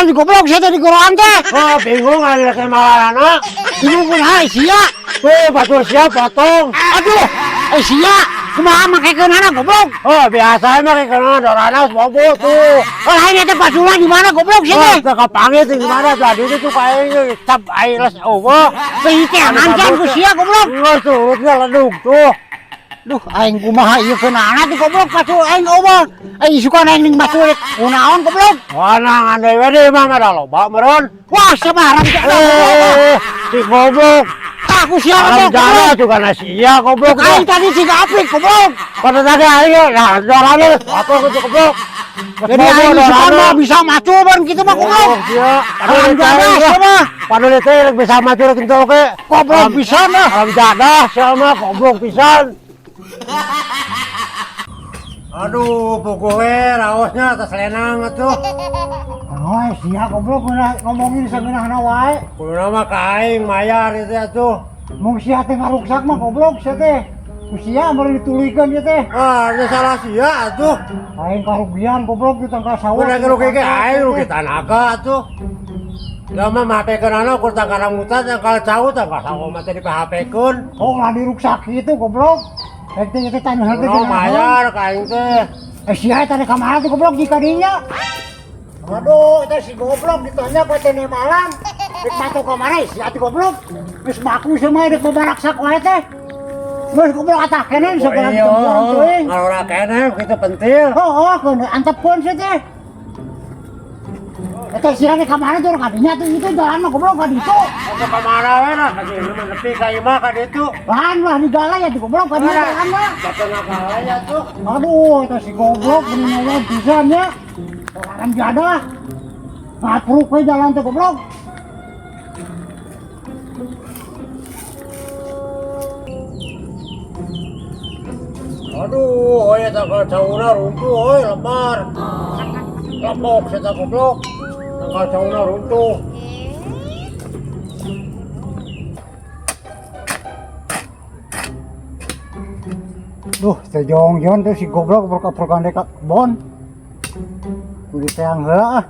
Jalan di goblok sia teh di goroan teh. Oh, bingung ari rek malarana. Bingung kumaha sia. Tuh, batur sia potong. Aduh, sia kumaha makekeunana goblok? Oh, biasa mah kana dorana bobo tuh. Oh, lain eta paculan di mana goblok sia Oh, teh? teu kapanggih teh gimana tadi itu kayaknya cap air les eueuh. Teu teh ngancan ku sia goblok. Geus tuh, urutnya ledug tuh. Duh, aing kumaha ieu keunana tuh goblok pacul aing eueuh. Aing isukan aing ning pacul kunaon goblok? Wah, nah ngandai we deui mah ada loba meureun. Wah, sabarang teh goblok. Eh, si goblok. Aku sia Alam goblok. jana juga nasi iya goblok. Aing tadi siga apik goblok. Pada tadi aing nah dorana apa gitu goblok. Jadi aing isukan mah bisa macu ban kitu mah goblok. Padahal Alam jadah sia mah. Padahal teh rek bisa maju rek kitu oge. Goblok pisan lah. Alam jadah sia mah goblok pisan. Aduh, puguh we raosnya atas lenang atuh. Oh, sia goblok ngomongin sageunahna wae. Kudu mah ka aing mayar itu atuh. Mung sia teh ngaruksak mah goblok sia teh. Ku sia meureun dituluykeun ieu teh. Ah, ini salah sia atuh. Aing karugian goblok di tangkal sawah. Udah rugi ge aing rugi tanaga atuh. Da mah mapekeun anu kur tangkal rambutan tangkal cau tangkal sawo mah teh dipahapekeun. Oh, lah diruksak kitu goblok. Rek teh teh tanah teh. Kudu mayar ka aing teh. Eh sia eta teh kamana tuh goblok jika dinya? Aduh, eta si goblok ditanya ku teh malam. Rek matok ka mana sia teh goblok. Geus baku sia mah rek babaraksak wae teh. Geus goblok atah kene sagala Iya, ditempuan teuing. ngalora keneh kitu pentil. Oh, oh, keun antepkeun sia teh. Eta sia teh ka mana tuh ka dinya tuh itu jalan mah goblok ka ditu. Atuh ka mana we lah ka dieu mah nepi ka imah ka ditu. Lahan lah digalai ya goblok ka dieu jalan mah. Jatuh galai atuh. Aduh, eta si goblok bener nolong pisan nya. Orang jadah. Ngapruk we jalan teh goblok. Aduh, oi tangkal cauna runtuh, oi lemar. Lepok saya goblok. Tangkal cauna runtuh. Duh, teh jongjon tuh si goblok berkaprokan ka kebon. Kudu teang heula ah.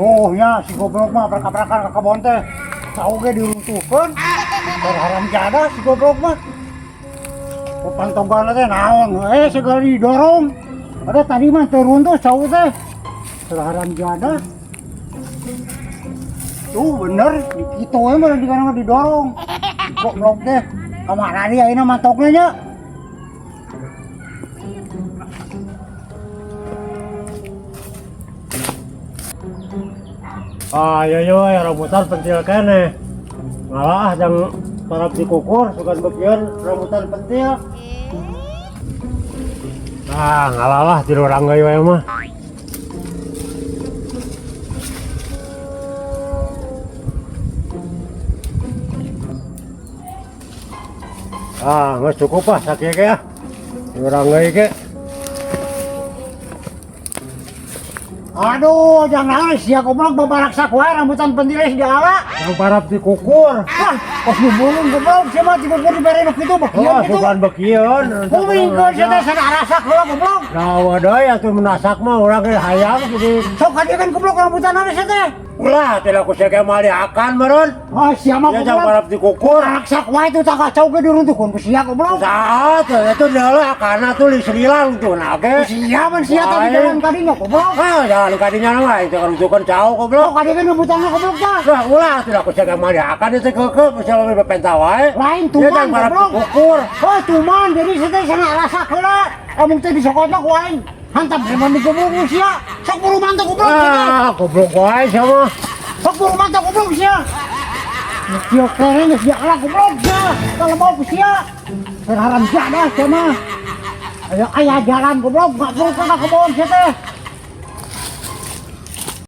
Oh ya, si goblok mah perkaprakan ka kebon teh. Cau ge diruntuhkeun. Berharam jadah si goblok mah. Pantogan teh naon segala didorong. Ada tadi mah teu runtuh cau teh. Berharam jadah. Tuh bener, di kitu we mah di kana didorong. Goblok teh. Ka mana dia ayeuna mantokna nya? Ah, iya iya, rambutan pentil keneh. Ngalah jang parab dikukur sugan bekian rambutan pentil. Ah, ngalah lah tidur orang we mah. Ah, geus cukup ah sakieu ge ah. Urang deui ge. Aduh, jangan sia goblok babaraksak wae rambutan pentil geus diala. Jang parab dikukur. Wah, kos dibulung goblok sia mah dikukur dibere nu kitu bekieu Oh, kitu. sugan bekieun. Kumingkeun sia teh sana rasak heula goblok. Nah, waduh atuh menasak mah urang ge hayang jadi Sok ka dieu kan goblok rambutan sia teh. ulah teh ku sia ge moal diakan meureun. Ah, sia mah Ya jang goblok. parab dikukur. Baraksak wae tuh tangkal cau ge diruntuhkeun ku sia goblok. Saat itu adalah akana tuh liselila untuk nage. Sia man sia tadi jalan kadinya goblok. Ah, jalan kadinya mah itu runtuhkeun cau goblok. Sok ka dieu kan rambutanna goblok tah. Lah ulah atuh ku sia ge moal diakan itu keukeuh bisa lebih bepenta wae. Lain Ya tuman jang parab goblok. dikukur. Oh, tuman jadi sia teh sana rasak heula. Amung teh disokotna ku aing. Hantam preman digoblok ku sia. Sok buru mantap goblok sia teh. Ah, goblok wae sia mah. Sok buru mantap goblok sia. Sia keren geus diala goblok sia. Kalau mau ku sia. Berharam jadah sia mah. Aya aya jalan goblok, gak perlu ka kebon sia teh.